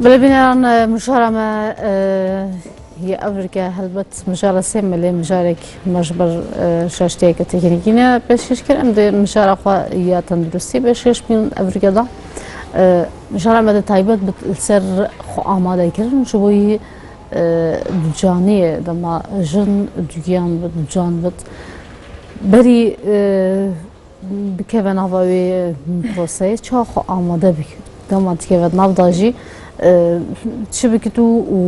بەلێ بینەران مژارە مە یە ئەڤرگە هەلبەت مژارە سێ مەلێ مژارێک مەژبەر شەشتەیەکە تەکنیکینە پێشکەش کرد ئەم دێ مژارە خوا یا تەندروستی پێشکەش بکەین ئەڤرگەدا مژارە مەدە تایبەت سەر خۆ ئامادەکردن ji بۆی دوجانەیە دەما ژن دوگیان بت دوجان بت بەری بکەڤە ناڤا وێ پرۆسەیە چا خۆ ئامادە بکەێت دەما تکەڤێت ناڤدا ژی چ بکت و و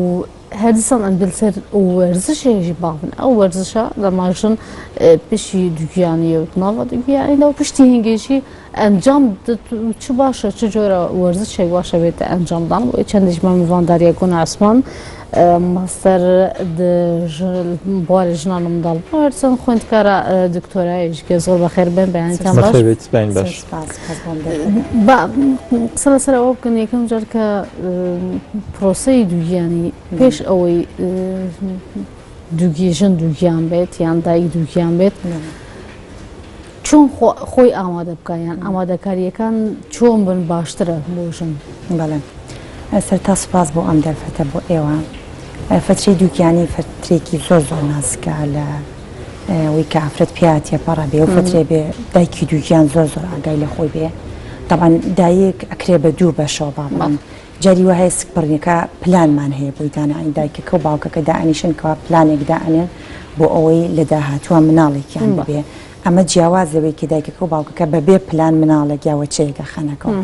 هەردیسان ئەم دل سەر وەرزشێ ژی باون ئەو وەرزشە دەما ژن پشی دوگیانیە و ناڤا دوگیانی دا و پشتی هینگێژی ئەنجام چ باشە چ جۆرە وەرزشێک باشە بێتە ئەنجامدان بۆ چەندیش مە میوانداریە گۆنا عوسمان ماستەر بواری ژنان و منداڵ بوو هەرچەند خوێندکارە دکتۆرایش کە زۆر بەخێر بێن بەیانتان باش بەخێر بێیت بەین باش سپاس سپاس بۆم دەرفەتە. با قسە لەسەر ئەوە بکەن یەکەم جار کە پرۆسەی دووگیانی پێش ئەوەی دووگی ژن دووگیان بێت یان دایک دووگیان بێت چۆن خۆی ئامادە بکە یان ئامادەکاریەکان چۆن بن باشترە بۆ ژن؟ بەڵێ سەرتا سوپاس بۆ ئەم دەرفەتە بۆ ئێوە فەترەی دووگیانی فەترێکی زۆر زۆر ناسکە لە وی کە ئافرەت پیا تێپەڕە بێ و فەترێ بێ دایکی دووگیان زۆر زۆر ئاگای لە خۆی بێ طبعا دایک ئەکرێ بە دوو بەشەوە با بڵێم جاری وا هەیە سکپڕیەکە پلانمان هەیە بۆی دانانی دایکەکە و باوکەکە دائەنیشن کەوا پلانێک دائەنێن بۆ ئەوەی لە داهاتووە مناڵێکیان ببێ ئەمە جیاواز لەوەی کە دایکەکە و باوکەکە بەبێ پلان مناڵێک یا وەچەیەک ئەخەنەکەوە.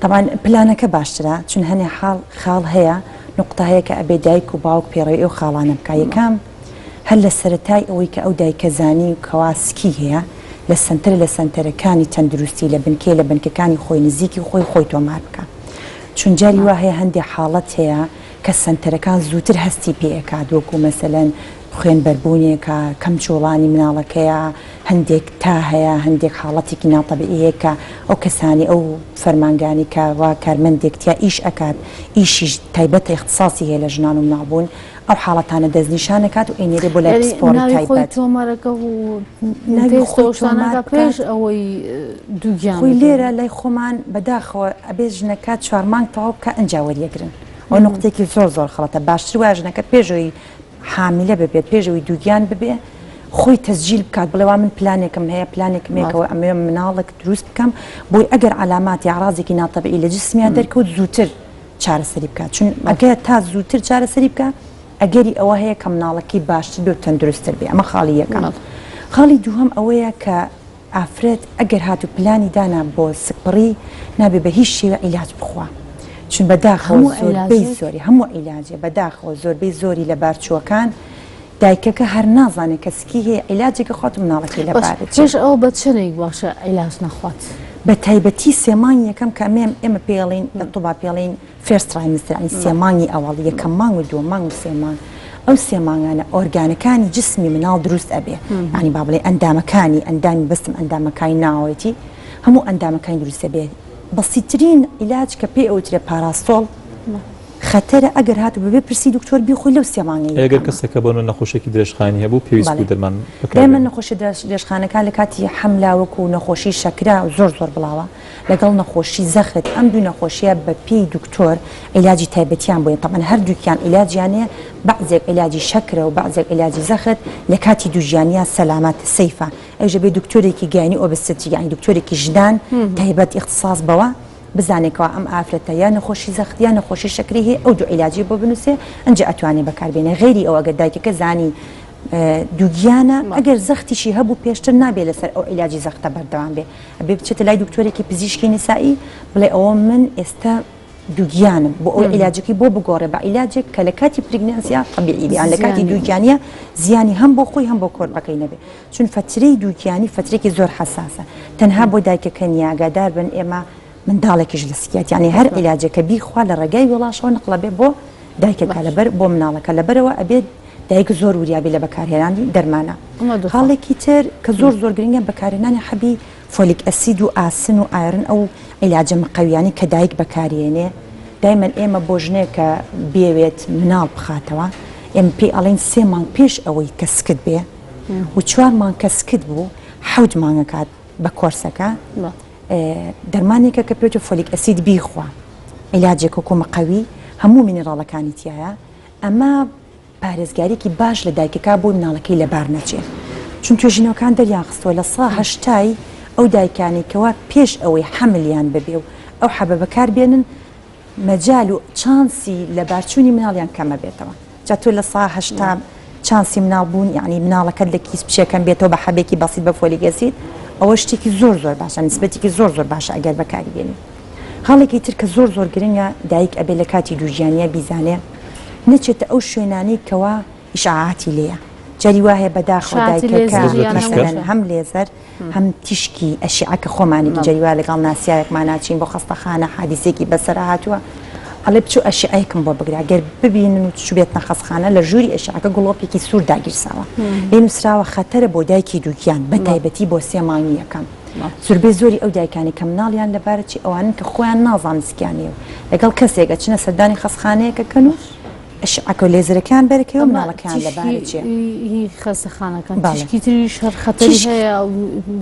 تەبعەن پلانەکە باشترە چون هەنێ حاڵ خاڵ هەیە نوقتە هەیە کە ئەبێ دایک و باوک پێڕەوی ئەو خاڵانە بکا یەکەم هەر لە سەرەتای ئەوەی کە ئەو دایکە زانی کەوا سکی هەیە لە سەنتەر لە سەنتەرەکانی تەندروستی لە بنکەی لە بنکەکانی خۆی نزیکی خۆی خۆی تۆمار بکا چون جاری وا هەیە هەندێ حاڵەت هەیە کە سەنتەرەکان زووتر هەستی پێ ئەکات وەکو مەسەلەن خوێن بەربوونێکە، کەم جوڵانی مناڵەکەیە، هەندێک تا هەیە، هەندێک حاڵەتێکی ناتەبیعی هەیە کە ئەو کەسانی ئەو فەرمانگانەی کە وا کارمەندێک تیا ئیش ئەکات ئیشیش تایبەتە ئیختساسی هەیە لە ژنان و مناڵ بوون ئەو حاڵەتانە دەستنیشان ئەکات و ئەینێرێ بۆ لای یانی پسپۆڕی ناوی خۆی تایبەت. تۆمارەکە و ناوی تێست خۆی و تۆمار شتانەکە پێش بکات. ئەوەی دووگیان خۆی بێت. لێرە لای خۆمان بەداخەوە ئەبێ ژنەکە چوارمانگ تەواو بکا ئنجا وەریەگرن ئەوە نوقتەیەکی زۆر زۆر خەڵەتە باشتر وایە ژنەکە پێش ئەوەی حامیلە ببێت پێش ئەوەی دووگیان ببێ خۆی تەسجیل بکات بڵێ وا من پلانێکم هەیە پلانێکم هەیە کەەوە ئەمەوێ مناڵێک دروست بکەم بۆی ئەگەر عەلامات یا ڕازێکی ناتەبیعی لە جسمیا دەرکەوت زووتر چارەسەری بکات چون ئەگەر تا زووتر چارەسەری بکە ئەگەری ئەوە هەیە کە مناڵەکەی باشتر بێ و تەندروستتر بێ ئەمە خاڵی یەکەم خاڵی دووهەم ئەوەیە کە ئافرەت ئەگەر هاتوو پلانی دانا بۆ سکپڕی نابێ بە هیچ شێوە عیلاج بخوا چون بەداخەوە هەموو زۆربەی عیلاجێک؟ زۆری هەموو عیلاجێ بەداخەوە زۆربەی زۆری لەبارچووەکان دایکەکە هەر نازانێ کە سکی هەیە عیلاجێکە خوات و مناڵەکەی باش لەبارەچێ. پێش ئەوە بە چەنێک باشە عیلاج نەخوات؟ بە تایبەتی سێ مانگی یەکەم کە ئەمێ ئێمە پێی ئەڵێین لە طوبا پێی ئەڵێین first trimester یانی سێ مانگی ئەوەڵ یەکەم مانگ و دووەم مانگ و سێ مانگ ئەو سێ مانگانە ئۆرگانەکانی جسمی مناڵ دروست ئەبێ یانی با بڵێ ئەندامەکانی ئەندامی بەستم ئەندامەکانی ناوەوەیەتی هەموو ئەندامەکانی دروست ئەبێ بەسیترین عیلاج کە پێی ئەوترێ پاراستۆڵ خەتەرە ئەگەر هاتوو بەبێ پرسی دکتۆر بیخۆی لەو سێ مانگەی ئەگەر یەکەمە. کەسێک کە بۆ نمونە نەخۆشیەکی درێژخایەنی هەبوو پێویست بەڵێ بوو دەرمان بەکار دایمەن بێنێ. نەخۆشیە درێژخانەکان لە کاتی حەملا وەکو نەخۆشی شەکرە زۆر زۆر بڵاوە لەگەڵ نەخۆشی زەخت ئەم دوو نەخۆشیە بە پێی دکتۆر عیلاجی تایبەتیان بۆیە تەبعەن هەردووکیان عیلاجیان هەیە بەعزێک عیلاجی شەکرە و بەعزێک عیلاجی زەخت لە کاتی دووگیانیا سەلامەت safe ە ئەویش ئەبێ دکتۆرێکی gyne obstetric یانی دکتۆرێکی ژنان تایبەت ئیختساس بەوە بزانێ کەوا ئەم ئافرەتە یا نەخۆشی زەخت یا نەخۆشی شەکرەی هەیە ئەو دوو عیلاجەی بۆ بنووسێ ئەنجا ئەتوانێ بەکار بێنێ غەیری ئەوە ئەگەر دایکەکە زانی دووگیانە ئەگەر زەختیشی هەبوو پێشتر نابێ لەسەر ئەو عیلاجی زەختە بەردەوام بێ ئەبێ بچێتە لای دکتۆرێکی پزیشکی نسائی بڵێ ئەوە من ئێستا دووگیانم بۆ ئەوەی عیلاجەکەی بۆ بگۆڕێ بە عیلاجێک کە لە کاتی pregnancy یا تەبیعی بێ یان لە کاتی دووگیانیە زیانی هەم بۆ خۆی هەم بۆ کۆرپەکەی نەبێ چون فەترەی دووگیانی فەترێکی زۆر حەساسە تەنها بۆ دایکەکە نییە ئاگادار بن ئێمە منداڵێکیش لە سکیات یانی هەر عیلاجێکە بیخوا لە ڕێگای وێڵاشەوە نقڵە بێ بۆ دایکەکە لەبەر بۆ مناڵەکە لەبەرەوە ئەبێت دایک زۆر وریابی لە بەکارهێنانی دەرمانە خاڵێکی تر کە زۆر زۆر گرنگە بەکارهێنانی حەبی folic acid و ئاسن و iron ئەو عیلاجە مقەویانەی کە دایک بەکاریێنێ دایمەن ئێمە بۆ ژنێک کە بێوێت مناڵ بخاتەوە ئێمە پێی ئەڵێن سێ مانگ پێش ئەوەی کە سکت بێ و چوار مانگ کە سکت بوو حەوت مانگەکات بە کۆرسەکە دەرمانێکە کە پێوتە folic acid بیخوا عیلاجێک وەکو مقەوی. هەموو مینیڕاڵەکانی تیایە ئەمە پارێزگاریەکی باش لە دایکەکە بۆی مناڵەکەی لەبار نەچێ چون توێژینەوەکان دەریان خستووە لە سا هەشتای ئەو دایکانەی کەوا پێش ئەوەی حەملیان ببێ و ئەو حەبە بەکار بێنن مەجال و چانسی لەبارچوونی مناڵیان کەمە بێتەوە جا تۆ لە سا 80 چانسی مناڵ بوون یعنی مناڵەکەت لە کیس بچێ کەم بێتەوە بە حەبێکی بەسیت بە folic acid ئەوە شتێکی زۆر زۆر باشە نسبەتێکی زۆر زۆر باشە ئەگەر بەکاری بێنی خاڵێکی تر کە زۆر زۆر گرنگە دایک ئەبێ لە کاتی دووگیانیە بیزانێ نەچێتە ئەو شوێنانەی کەوا ئیشعاعاتی لێیە جاری وا هەیە بەداخەوە دایکەکە مەسەلەن هەم لێزەر هەم تیشکی ئەشیعە کە خۆمانی جاری وا لەگەڵ ناسیاوێکمان ناچین بۆ خەستەخانە حادیسێکی بەسەر هاتووە ئەڵێ بچۆ ئەشیعەیەکم بۆ بگرە گەر ببینن و چوبێتنە خەستخانە لە ژووری ئەشیعەکە گڵۆپێکی سوور داگیرساوە لێ نووسراوە خەتەرە بۆ دایکی دووگیان بە تایبەتی بۆ سێ مانگی یەکەم زوربەی زۆری ئەو دایکانەی کە مناڵیان لەبارە چی ئەوانن کە خۆیان نازانن سکیان نیە و لەگەڵ کەسێک ئەچنە سەردانی خەستخانەیەک ئەکەن و ئەشعەکە و لێزەرەکەیان بەرەکەوێ و مناڵەکەیان لەبارە چێ. هی خەستەخانەکان تیشکی تریش هەر خەتەری هەیە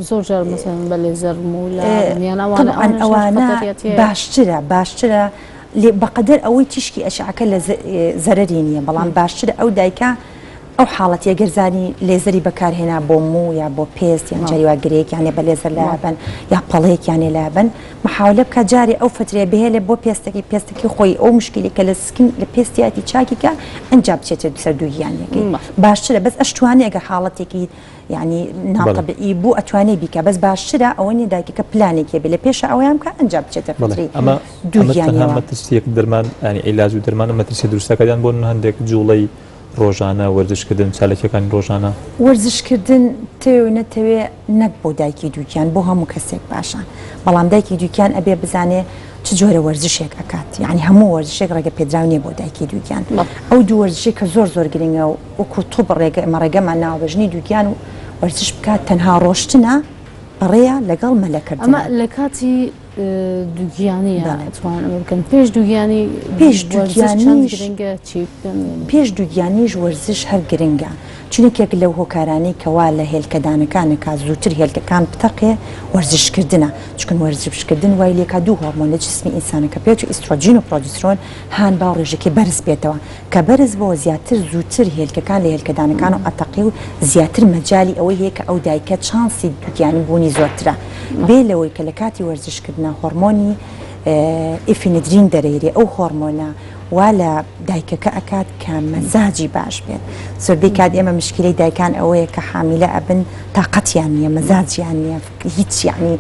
زۆر جار مەسەلەن بە لێزەر مولا یان ئەوانە طبعا ئەوانە باشترە باشترە بەقەدەر ئەوەی تیشکی ئەشعەکە لە زەرەری نییە بەڵام باشترە ئەو دایکە ئەو حاڵەتیە گەر زانی لێزەری بەکار هێنا بۆ موو یا بۆ پێست یان جاری وا گرێیەکیان لێ بە لێزەر لابەن یا پەڵەیەکیان لێ لابەن محاولە بکە جارێ ئەو فترەیە بهێلێ بۆ پێستەکەی پێستەکەی خۆی ئەو مشکلی کە لە skin لە پێستیاتی چاکی کە ئەنجا بچێتە سەر دووگیانیەکەی باشترە بەس ئەشتوانێ گەر حاڵەتێکی یعنی ناتەبیعی بوو ئەتوانێ بیکە بەس باشترە ئەوە نیە دایکەکە پلانێکی هەبێ لە پێشە ئەوەیان بکە ئەنجا بچێتە فترەی ئەمە دووگیانیەوە مەترسیەک دەرمان ینی عیلاج و دەرمانە مەترسی دروستەکەیان بۆ هەندێک جوڵەی ڕۆژانە، وەرزشکردن، چالاکییەکانی ڕۆژانە. وەرزشکردن تەوێ و نەتەوێ نەک بۆ دایکی دووگیان بۆ هەموو کەسێک باشە، بەڵام دایکی دووگیان ئەبێ بزانێ چ جۆرە وەرزشێک ئەکات، یانی هەموو وەرزشێک ڕێگە پێدراو نییە بۆ دایکی دووگیان. ئەو دوو وەرزشەی کە زۆر زۆر گرنگە و وەکوو طب ڕێگە ئێمە ڕێگەمان ناوە بە ژنی دووگیان و وەرزش بکات تەنها ڕۆشتنە بەڕێیە لەگەڵ مەلەکردنە. ئەمە لە کاتی دووگیانیە ئەتوانن ئەمە بکەن پێش دووگیانی پێش دووگیانیش گرنگە چی بکەن؟ پێش دووگیانیش وەرزش هەر گرنگە چون یەکێک لەو هۆکارانەی کەوا لە هێلکەدانەکان ئەکا زووتر هێلکەکان بتەقێ وەرزشکردنە چونکە وەرزشکردن وای لێکا دوو هۆرمۆن لە جسمی ئینسانەکە پێت و ئیسترۆجین و پرۆجسترۆن هان با و ڕێژەکەی بەرز بێتەوە کە بەرز بۆوە زیاتر زووتر هێلکەکان لە هێلکەدانەکان و ئەتەقێ و زیاتر مەجالی ئەوەی هەیە کە ئەو دایکە چانسی دووگیانی بوونی زۆرترە بێ لەوەی کە لە کاتی وەرزش کردنا هۆڕمۆنی epinephrine دەرەیرێ ئەو هۆڕمۆنە وا لە دایکەکە ئەکات کە مەزاجی باش بێت زۆربەی کات ئێمە مشکلەی دایکان ئەوەیە کە حامیلە ئەبن تاقەتیان نییە مەزاجیان نییە هیچ یعنی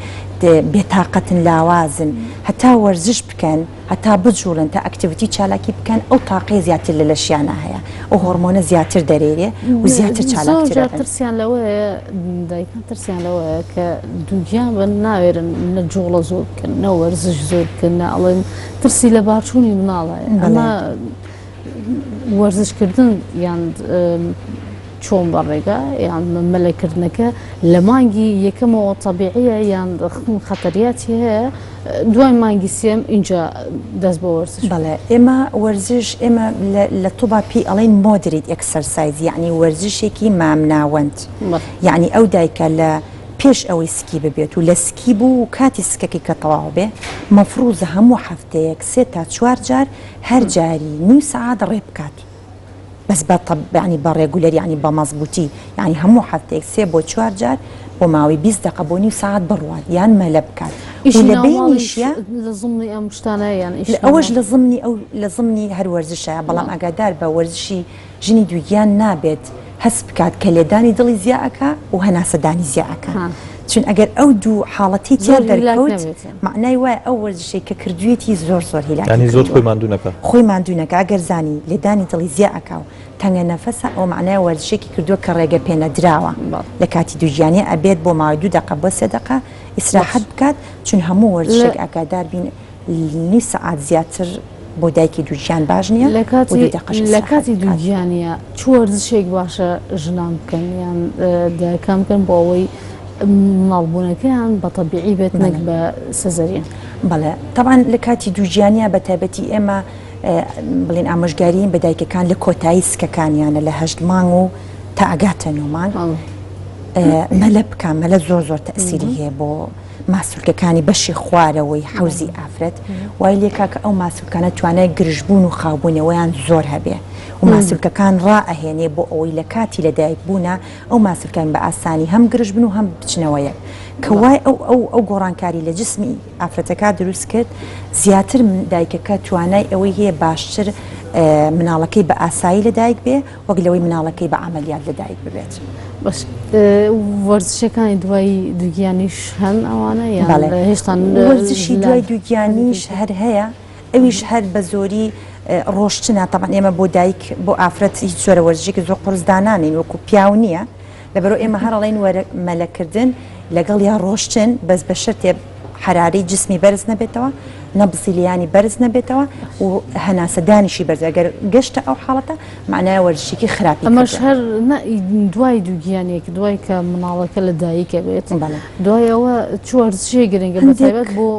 بێتاقەتن لاوازن هەتا وەرزش بکەن هەتا بجوڵێن تا activity چالاکی بکەن ئەو تاقەی زیاتر لە لەشیانا هەیە ئەو هۆڕمۆنە زیاتر دەرێرێ و زیاتر چالاکتر زۆر جار ترسیان لەوەیە دایکان ترسیان لەوەیە کە دووگیان بن ناوێرن نە جوڵە زۆر بکەن نە وەرزش زۆر بکەن نە ئەڵێن ترسی لە بارچوونی مناڵە ئەمە وەرزشکردن یان چۆن بە ڕێگا یان مەلەکردنەکە لە مانگی یەکەمەوە تەبیعیە یان خەتەریاتی هەیە دوای مانگی سێم ئینجا دەست بۆ وەرزش بەڵێ ئێمە وەرزش ئێمە لە طوبا پێی ئەڵێن moderate exercise یعنی وەرزشێکی مامناوەند یعنی ئەو دایکە لە پێش ئەوەی سکی ببێت و لە سکی بوو و کاتی سکەکەی کە تەواو بێ مەفروزە هەموو هەفتەیەک سێ تا چوار جار هەر جاری نیو سەعات ڕێ بکات بەس بە تەب یانی بە regular یانی بە مەزبووتی یانی هەموو هەفتەیەک سێ بۆ چوار جار بۆ ماوەی 20 دەقە بۆ نیو سەعات بڕوات یان مەلە بکات و ئیشی لە ناو ماڵیش بەینیشیا لە زمنی ئەم شتانە یان لە ئیشی ناو ئەوەش ماڵ لە زمنی ئەو لە زمنی هەر وەرزشە بەڵام ئاگادار بە وەرزشی ژنی دووگیان نابێت هەست بکات کە لێدانی دڵی زیا ئەکا و هەناسەدانی زیا ئەکا چون ئەگەر ئەو دوو حاڵەتی تیا زۆر هیلاک دەرکەوت نەبێت یان. مەعنای وایە ئەو وەرزشەی کە کردوویەتی زۆر زۆر هیلاکی یانی زۆر کردووە خۆی ماندوو نەکا. خۆی ماندوو نەکا ئەگەر زانی لێدانی دڵی زیا ئەکا و تەنگە نەفەسە ئەوە مەعنای وەرزشێکی کردووە کە ڕێگە پێنەدراوە لە کاتی دووگیانی ئەبێت بۆ ماوەی دوو دەقە بۆ سێ دەقە ئیسراحەت بکات چون هەموو وەرزشێک ئاگادار بین نیو سەعات زیاتر بۆ دایکی دووگیان باش نییە لە و کاتی دوو دەقەش لە ئیسراحەت کاتی بکات. دووگیانیە چ وەرزشێک باشە ژنان بکەن یان دایکان بکەن بۆ ئەوەی مناڵبوونەکەیان بە تەبیعی بێت نەک بەڵێ. بە سەزەریان؟ بەڵێ تەبعەن لە کاتی دووگیانیا بە تایبەتی ئێمە بڵێن ئامۆژگاریین بە دایکەکان لە کۆتایی سکەکانیانە لە هەشت مانگ و تا ئەگاتە نۆ مانگ. بەڵێ. مەلە بکە مەلە زۆر زۆر تەسیری هەیە بۆ ماسولکەکانی بەشی خوارەوەی حەوزی ئافرەت وای لێکا کە ئەو ماسولکانە توانای گرژبوون و خاوبوونەوەیان زۆر هەبێ و ماسولکەکان ڕائەهێنێ بۆ ئەوەی لە کاتی لەدایک بوونا ئەو ماسولکان بە ئاسانی هەم گرژ بن و هەم بچنەوە یەک کە وای ئەو ئەو ئەو گۆڕانکاری لە جسمی ئافرەتەکە دروست کرد زیاتر دایکەکە توانای ئەوەی هەیە باشتر مناڵەکەی بە ئاسایی لەدایک بێ وەک لەوەی مناڵەکەی بە عەمەلیات لەدایک ببێت. باش وەرزشەکانی دوای دووگیانیش هەن ئەوانە یان بەڵێ هێشتان وەرزشی دوای دووگیانیش هەر هەیە ئەویش هەر بە زۆری ڕۆشتنە تەبعەن ئێمە بۆ دایک بۆ ئافرەت هیچ جۆرە وەرزشێکی زۆر قورس دانانین وەکو پیاو نییە لەبەرئەوە ئێمە هەر ئەڵێین وەرە مەلەکردن لەگەڵ یا ڕۆشتن بەس بە شەرتێ حەرارەی جسمی بەرز نەبێتەوە نەبزی لێیانی بەرز نەبێتەوە و هەناسەدانیشی بەرز ئەگەر گەشتە ئەو حاڵەتە معنای وەرزشێکی خراپی ئەمەش هەر دوای دووگیانێک دوای کە مناڵەکە لە دایکە بێت دوای ئەوە چ وەرزشێ گرنگە بەتایبەت بۆ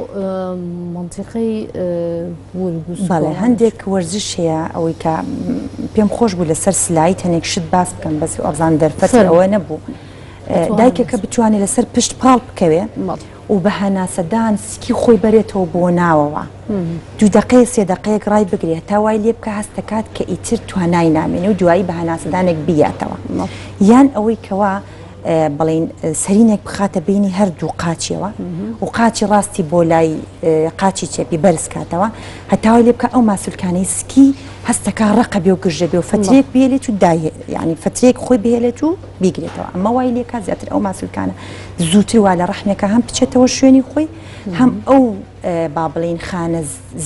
مەنتیقەی بەڵێ هەندێک وەرزش هەیە ئەوەی کە پێم خۆش بوو لەسەر سلاید هەنێک شت باس بکەم بەس ئەبزان دەرفەتی ئەوە نەبوو دایکەکە بتوانێت لەسەر پشت پاڵ بکەوێ و بە هەناسەدان سکی خۆی بەرێتەوە بۆ ناوەوە دوو دقەیە سێ دقەیەک ڕای بگرێت تا وای لێ بکە هەستەکات کە ئیتر توانای نامێنێ و دوایی بە هەناسەدانێک بیاتەوە یان ئەوەی کەوا بڵێین سەرینێک بخاتە بینی هەردوو قاچیەوە و قاچی ڕاستی بۆ لای قاچی چەپی بەرز کاتەوە هەتاوای لێ بکە ئەو ماسولکانەی سکی هەستەکە ڕەقە بێ و گرژە بێ و فترێک بێلێت و دای ینی فترێک خۆی بهێلێت و بیگرێتەوە ئەمە وای لێکا زیاتر ئەو ماسولکانە زووتر وا لە ڕەحمێکە هەم بچێتەوە شوێنی خۆی هەم ئەو با بڵێین خانە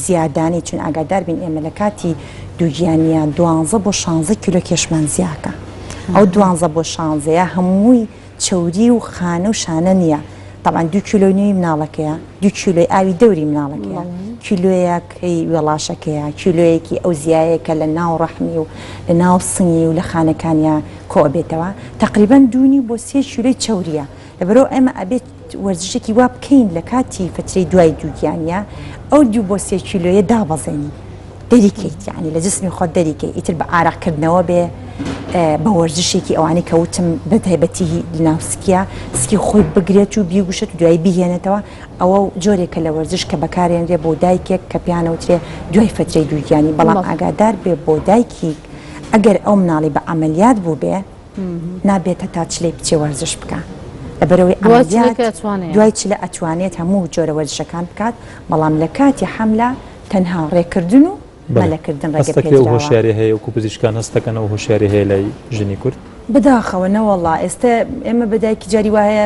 زیادانەی چون ئاگادار بین ئێمە لە کاتی دووگیانیە دوانزە بۆ شانزە کیلۆ کێشمان زیاکە ئەو دوانزە بۆ شانزەیە هەمووی چەوری و خانە و شانە نییە طبعا دوو کیلۆی نوێی مناڵەکەیە دوو کیلۆی ئاوی دەوری مناڵەکەیە کیلۆیەکەی وێڵاشەکەیە کیلۆیەکی ئەو زیایە کە لە ناو ڕەحمی و لە ناو سنگی و لە خانەکانیا کۆبێتەوە تقریبا دوونی بۆ سێ کیلۆی چەوریە لەبەرئەوە ئێمە ئەبێت وەرزشێکی وا بکەین لە کاتی فترەی دوای دووگیانیا ئەو دوو بۆ سێ کیلۆیە دابەزێنی دەریکەیت یعنی لە جسمی خۆت دەریکەی ئیتر بە ئارەقکردنەوە بێ بە وەرزشێکی ئەوانەی کە وتم بە تایبەتی لەناو سکیە سکی خۆی بگرێت و بیگوشێت و دوایی بیهێنێتەوە ئەوە جۆرێکە لە وەرزش کە بەکارێنرێ بۆ دایکێک کە پیانەوترێ دوای فترەی دووگیانی بەڵام ئاگادار بێ بۆ دایکی ئەگەر ئەو مناڵی بە عەمەلیات بوو بێ نابێت هەتا چلەی بچێ وەرزش بکا لەبەرئەوەی عەمەلیات دوای چلە ئەتوانێت هەموو جۆرە وەرزشەکان بکات بەڵام لە کاتی حەملە تەنها ڕێکردن و مەلەکردن ڕێگە هەستەکرێ ئەو پێدراوە. هۆشیاریە هەیە وەکو پزیشکان هەست دەکەن ئەو هۆشیاریە هەیە لای ژنی کورد؟ بەداخەوە نەوەڵا ئێستە ئێمە بە دایکی جاری وایە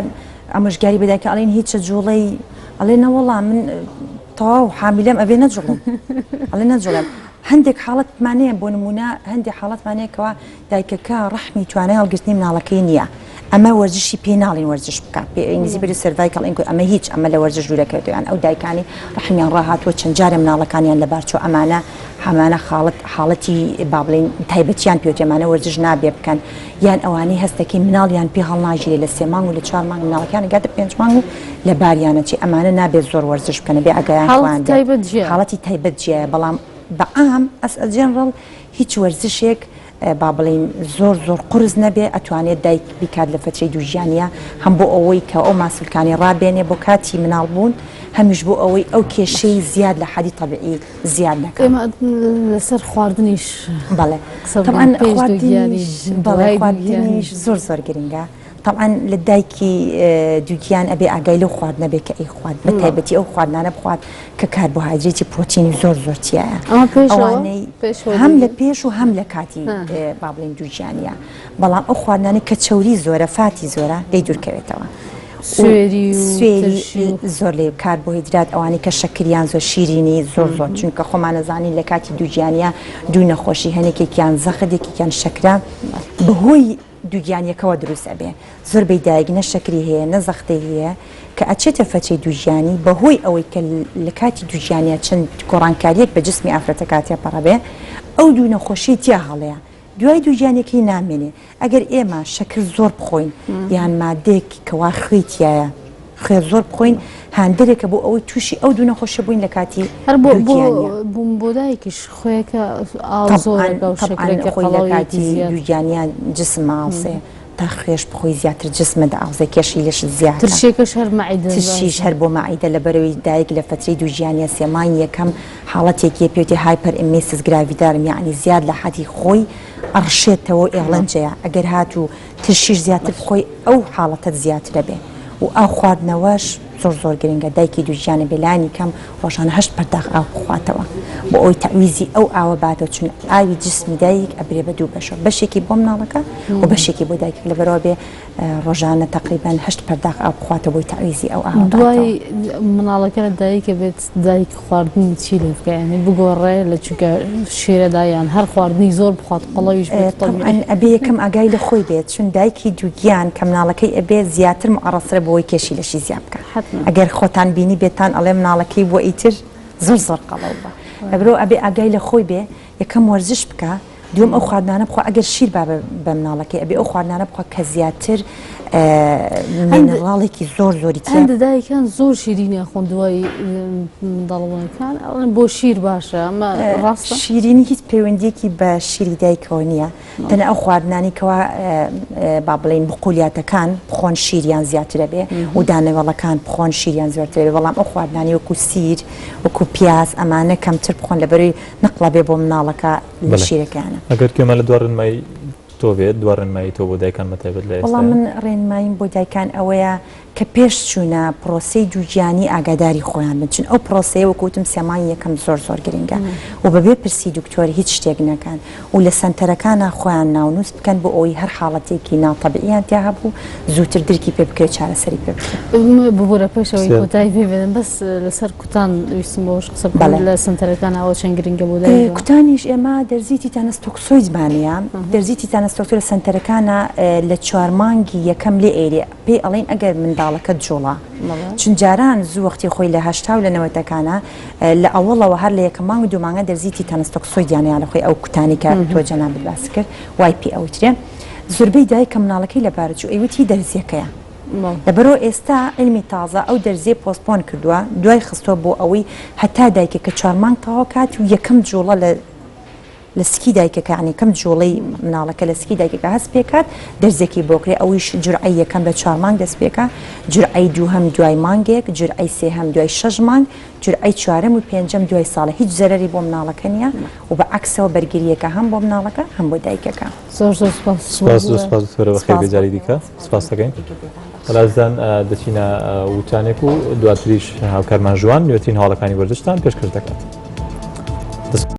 ئامۆژگاری بە دایکە ئەڵێن هیچە جوڵەی ئەڵێ نەوەڵا من تەواو حامیلەم ئەبێ نەجوڵم ئەڵێ نەجوڵێم هەندێک حاڵەتمان هەیە بۆ نمونە هەندێک حاڵەتمان هەیە کەوا دایکەکە ڕەحمی توانای هەڵگرتنی مناڵەکەی نییە ئەمە وەرزشی پێ ناڵین وەرزش بکە پێ ئینگلیزی پێ cervical inc ئەمە هیچ ئەمە لە وەرزش دوورەکەوێتەوە یان ئەو دایکانی ڕەحمیان ڕاهاتووە چەند جارێ مناڵەکانیان لەبارچوو ئەمانە هەمانە خاڵت حاڵەتی با بڵێین تایبەتیان پێوتێ ئەمانە وەرزش نابێ بکەن یان ئەوانەی هەستەکەی مناڵیان پێ هەڵناگیرێ لە سێ مانگ و لە چوار مانگ مناڵەکان گاتە پێنج مانگ و لە باریانە چی ئەمانە نابێت زۆر وەرزش بکەن بێ ئاگایان حاڵەتی تایبەت جیایە حاڵەتی تایبەت جیایە بەڵام بە عام as a general هیچ وەرزشێک با بڵێین زۆر زۆر قورس نەبێ ئەتوانێت دایک بیکات لە فەترەی دووگیانیا هەم بۆ ئەوەی کە ئەو ماسولکانی ڕابێنێ بۆ کاتی مناڵ بوون هەمیش بۆ ئەوەی ئەو کێشەی زیاد لە حەدی تەبیعی زیاد نەکا. ئێمە لەسەر خواردنیش بەڵێ قسە بکەین تەبعەن پێش دووگیانی خواردنیش بەڵێ دوای دووگیانی خواردنیش زۆر زۆر گرنگە تەبعەن لە دایکی دووگیان ئەبێ ئاگای لەو خواردنە بێ کە ئەیخوات بە تایبەتی ئەو خواردنانە بخوات کە کاربۆهایدرێتی پرۆتینی زۆر زۆر تیایە ئەمە پێشەوە ئەوانەی پێشەوە هەم لە دووگیان پێش و هەم لە کاتی با بڵێین دووگیانیە بەڵام ئەو خواردنانەی کە چەوری زۆرە fatty زۆرە لێی دوورکەوێتەوە سوێری و سوێری ترشی و زۆر لێ کاربۆهیدرات ئەوانەی کە شەکریان زۆر شیرینی زۆر زۆر چونکە خۆمانەزانین لە کاتی دووگیانە دوو نەخۆشی هەنێکێکیان زەخت یەکێکیان شەکرە بەهۆی دووگیانیەکەوە دروست ئەبێ زۆربەی دایک نە شەکری هەیە نە زەختەی هەیە کە ئەچێتە فەترەی دووگیانی بەهۆی ئەوەی کە لە کاتی دووگیانیا چەند گۆڕانکاریەک بە جسمی ئافرەتەکا تێپەڕەبێ ئەو دوو نەخۆشیەی تیا هەڵەیە دوای دووگیانیەکەی نامێنێ ئەگەر ئێمە شەکر زۆر بخۆین یان مادەیەک کەوا خوێی تیایە خوێ زۆر بخۆین هاندەرێکە بۆ ئەوەی تووشی ئەو دوو نەخۆشیە بووین لە کاتی هەر بۆ بۆ دووگیانیا. بووم بۆ دایکیش خوێکە ئاو طبعا زۆرەکە و طبعا شەکرەکە خۆی لە قەڵەویەکی کاتی زیاد دووگیانیا جسم ماوسێ. تا خوێش بخۆی زیاتر جسمت ئاوزە کێشی لەشت زیاکە. ترشیەکەش هەر مەعیدە ترشیش هەر بۆ مەعیدە لەبەرئەوەی دایک لە فەترەی دووگیانیە سێ مانگی یەکەم حاڵەتێکی پێوتێ hyperemesis gravidarum یەعنی زیاد لە حەدی خۆی ئەڕشێتەوە و ئێڵنجەیە ئەگەر هاتوو ترشیش زیاتر بخۆی ئەو حاڵەتەت زیاترە بێ و ئاو خواردنەوەش زۆر زۆر گرنگە دایکی دووگیانە بێ لانی کەم ڕۆژانە هەشت پەرداخ ئاو بخواتەوە بۆ ئەوەی تەعویزی ئەو ئاوە باتەوە چون ئاوی جسمی دایک ئەبرێ بە دوو بەشەوە بەشێکی بۆ مناڵەکە و بەشێکی بۆ دایکەکە لەبەرئەوە بێ ڕۆژانە تەقریبەن هەشت پەرداخ ئاو بخواتەوە بۆی تەعویزی ئەو ئاوە باتەوە. دوای مناڵەکە لە دایکە بێت دایک خواردنی چی لێ بکە یانی بگۆڕێ لە چونکە شیرەدا یان هەر خواردنی زۆر بخوات قەڵەویش بێت تەبعەن ئەبێ یەکەم ئاگای لە خۆی بێت چون دایکی دووگیان کە مناڵەکەی ئەبێ زیاتر معەڕەزترە بۆی کێشی لەشی زیاد بکا ئەگەر خۆتان بینی بێتان ئەڵێ مناڵەکەی بووە ئیتر زۆر زۆر قەڵەو بووە لەبەرئەوە ئەبێ ئاگای لە خۆی بێ یەکەم وەرزش بکا دووەم ئەو خواردنانە بخوا ئەگەر شیر با بە مناڵەکەی ئەبێ ئەو خواردنانە بخوا کە زیاتر مینەڕاڵێکی زۆر زۆری تیا هەندە دایکان زۆر شیرینی ئەخۆن دوای منداڵبوونەکان ئەڵێن بۆ شیر باشە ئەمە ڕاستە؟ شیرینی هیچ پەیوەندیەکی بە شیری دایکەوە نییە تەنها ئەو خواردنانی کەوا با بڵێین بقولیاتەکان بخۆن شیریان زیاترە بێ و دانەوێڵەکان بخۆن شیریان زۆرترە بێ بەڵام ئەو خواردنانی وەکو سیر وەکو پیاز ئەمانە کەمتر بخۆن لەبەروی نەقڵە بێ بۆ مناڵەکە لە شیرەکەیانە. ئەگەر گوێمان لە دوا ڕێنمایی تۆ بێت، دوا ڕێنمایی تۆ بۆ دایکان بە تایبەت لە وەڵا ئێستایا؟ من ڕێنماییم بۆ دایکان ئەوەیە کە پێش چوونە پڕۆسەی دووگیانی ئاگاداری خۆیان بن چون ئەو پڕۆسەیە وەکو وتم سێ مانگی یەکەم زۆر زۆر گرنگە و بەبێ پرسی دکتۆر هیچ شتێک نەکەن و لە سەنتەرەکانا خۆیان ناونووس بکەن بۆ ئەوەی هەر حاڵەتێکی ناتەبیعیان تیا هەبوو زووتر درکی پێ بکرێت چارەسەری پێ بکرێت. ببورە پێش ئەوەی پرسیار. کۆتایی پێ بێنم بەس لەسەر کوتان ویستم بەوەش قسە بکەم بەڵێ. لە سەنتەرەکان ئەوە چەند گرنگە بۆ دایک. کوتانیش ئێمە دەرزی tetanus toxoid مان هەیە دەرزی tetanus toxoid لە سەنتەرەکانا لە چوار مانگی یەکەم لێ ئەیرێ پێی ئەڵێن ئەگەر منداڵەکەت جوڵا چون جاران زوو وەختی خۆی لە هەشتا و لە نەوەتەکانا لە ئەوەڵەوە هەر لە یەکەم مانگ و دوو مانگە دەرزی tetanus toxoid یان یان خۆی ئەو کوتانی کە تۆ جەنابت باس کرد وای پێ ئەوترێ زۆربەی دایک کە مناڵەکەی لەبارە چوو ئەیوت هی دەرزیەکەیە لەبەرئەوە ئێستا عیلمی تازە ئەو دەرزیەی postpone کردووە دوای خستووە بۆ ئەوەی هەتا دایکەکە چوار مانگ تەواو کات و یەکەم جوڵە لە لە سکی دایکەکە یانی یەکەم جوڵەی مناڵەکە لە سکی دایکەکە هەست پێکات دەرزێکی بۆ کرێ ئەویش جورعەی یەکەم لە چوار مانگ دەست پێکا جورعەی دووهەم دوای مانگێک جورعەی سێهەم دوای شەش مانگ جورعەی چوارەم و پێنجەم دوای ساڵێ هیچ زەرەری بۆ مناڵەکە نییە و بە عەکسەوە بەرگرییەکە هەم بۆ مناڵەکە هەم بۆ دایکەکە. زۆر زۆر سوپاس. سوپاس زۆر سوپاس دکتۆرە بەخێر بێی جارێکی دیکە سوپاس دەکەین. بەڵێزان دەچینە وتانێک و دواتریش هاوکارمان ژوان نوێترین هەواڵەکانی وەرزشتان پێشکەش دەکات.